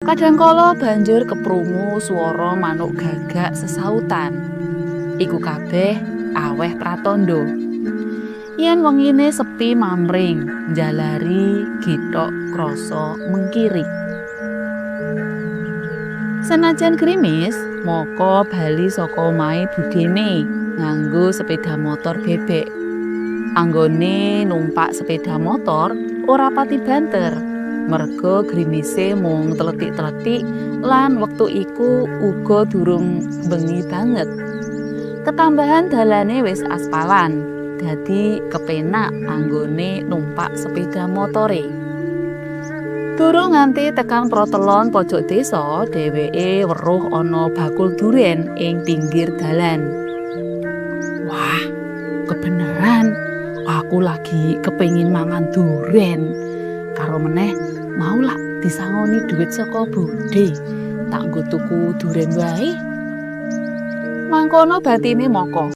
Kadangkala banjur keprungu swara manuk gagak sesautan. Iku kabeh aweh pratandha yen wengine sepi mamring, njalari githok krasa mengkirik. Senajan grimis, Moko bali saka omahe budhene nganggo sepeda motor bebek. Anggone numpak sepeda motor ora pati banter, merga grimise mung tletik-tletik lan wektu iku uga durung bengi banget. Ketambahan dalane wis aspalan, dadi kepenak anggone numpak sepeda motore. Durung nganti tekan protelon pojok desa, dheweke weruh ana bakul duren ing pinggir dalan. "Wah, kebeneran aku lagi kepengin mangan duren. Karo meneh mau lak disangoni dhuwit saka budhe. Tak nggo tuku duren wae." Mangkono batine Moko.